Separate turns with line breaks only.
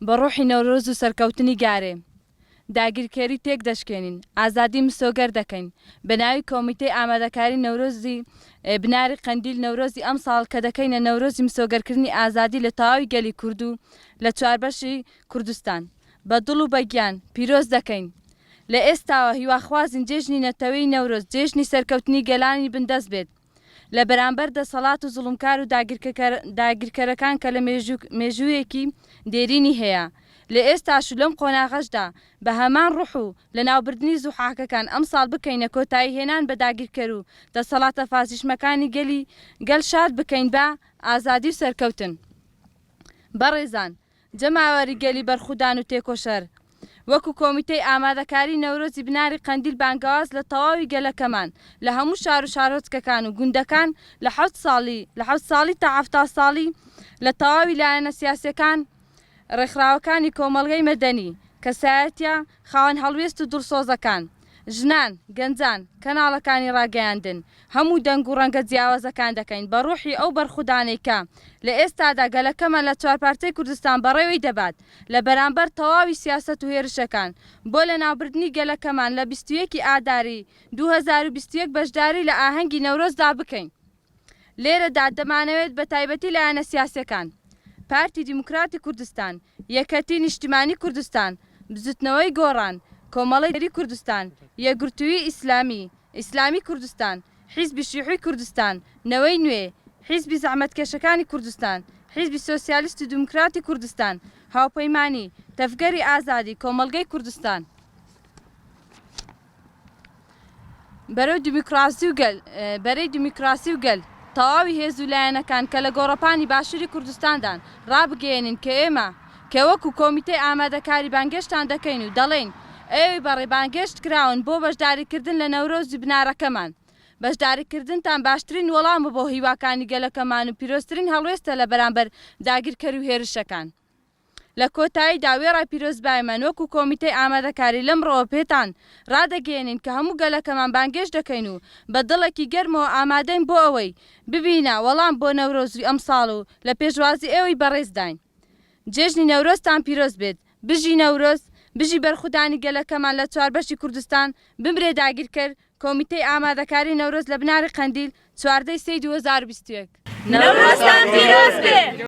بە ڕۆحی نەورۆز و سەرکەوتنی گارێ، داگیرکەری تێکدەشکێنین، ئازادی مسۆگەر دەکەین. بە ناوی کۆمیتەی ئامادەکاری نەورۆزی بناری قەندیل نەورۆزی ئەمساڵ کە دەکەینە نەورۆزی مسۆگەرکردنی ئازادی لە تەواوی گەلی کورد و لە چواربەشی کوردستان بە دڵ و بە گیان پیرۆز دەکەین. لە ئێستاوە هیواخوازین جێژنی نەتەوەیی نەورۆز جێژنی سەرکەوتنی گەلانی بندەست بێت لە بەرامبەر دەسەڵات و زوڵمکار و داگیرکەرەکان کە لە مێژوویەکی دێرینی هەیە لە ئێستاش و لەم قۆناغەشدا بە هەمان ڕوح و لەناوبردنی زوحاکەکان ئەمساڵ بکەینە کۆتایی هێنان بە داگیرکەر و دەسەڵاتە فاسیشمەکانی گەلی گەل شاد بکەین بە ئازادی و سەرکەوتن. بەڕێزان جەماوەری گەلی بەرخودان و تێکۆشەر، وەکو کۆمیتەی ئامادەکاری نەورۆزی بناری قەندیل بانگەواز لە تەواوی گەلەکەمان لە هەموو شار و شارۆچکەکان و گوندەکان لە حەوت ساڵی لە حەوت ساڵی تا 70 ساڵی لە تەواوی لایەنە سیاسیەکان ڕێکخراوەکانی کۆمەڵگەی مەدەنی، کەسایەتیە خاوەن هەڵوێست و دڵسۆزەکان، ژنان، گەنجان، کەناڵەکانی ڕاگەیاندن، هەموو دەنگ و ڕەنگە جیاوازەکان دەکەین بە ڕۆحی ئەو بەرخودانەی کە لە ئێستادا گەلەکەمان لە چوارپارچەی کوردستان بەڕێوەی دەبات لە بەرامبەر تەواوی سیاسەت و هێرشەکان بۆ لەناوبردنی گەلەکەمان لە 21 ی ئاداری 2021 بەشداری لە ئاهەنگی نەورۆزدا بکەین. لێرەدا دەمانەوێت بە تایبەتی لایەنە سیاسیەکان، پارتی دیموکراتی کوردستان، یەکەتی نیشتیمانی کوردستان، بزوتنەوەی گۆڕان، کۆمەڵەی کوردستان، یەکگرتووی ئیسلامی، ئیسلامی کوردستان، حیزبی شیوعی کوردستان، نەوەی نوێ، حیزبی زەحمەتکێشەکانی کوردستان، حیزبی سۆسیالیست و دیموکراتی کوردستان، هاوپەیمانی، تەڤگەری ئازادی، کۆمەڵگەی کوردستان. بەرەو دیموکراسی و گەل، بەرەی دیموکراسی و گەل، تەواوی هێز و لایەنەکان کە لە گۆڕەپانی باشووری کوردستاندان، ڕابگەیەنین کە ئێمە کە وەکو کۆمیتەی ئامادەکاری بانگهێشتان دەکەین و دەڵێین ئێوەی بەڕێ بانگهێشت کراون بۆ بەشداریکردن لە نەورۆزی بنارەکەمان. بەشداریکردنتان باشترین وەڵامە بۆ هیواکانی گەلەکەمان و پیرۆزترین هەڵوێستە لە بەرامبەر داگیرکەری و هێرشەکان. لە کۆتاییدا وێڕای پیرۆزباییمان وەکو کۆمیتەی ئامادەکاری لەمڕۆوە پێتان ڕادەگەیەنین کە هەموو گەلەکەمان بانگێشت دەکەین و بە دڵێکی گەرمەوە ئامادەین بۆ ئەوەی ببینە وەڵام بۆ نەورۆزی ئەمساڵ و لە پێشوازی ئێوەی بەڕێزداین. جێژنی نەورۆزتان پیرۆز بێت. بژی نەورۆز، بژی بەرخودانی گەلەکەمان لە چواربەشی کوردستان، بمرێ داگیرکەر، کۆمیتەی ئامادەکاری نەورۆز لە بناری قەندیل، 14 ی سێی 2021.
نەورۆزتان پیرۆز بێ.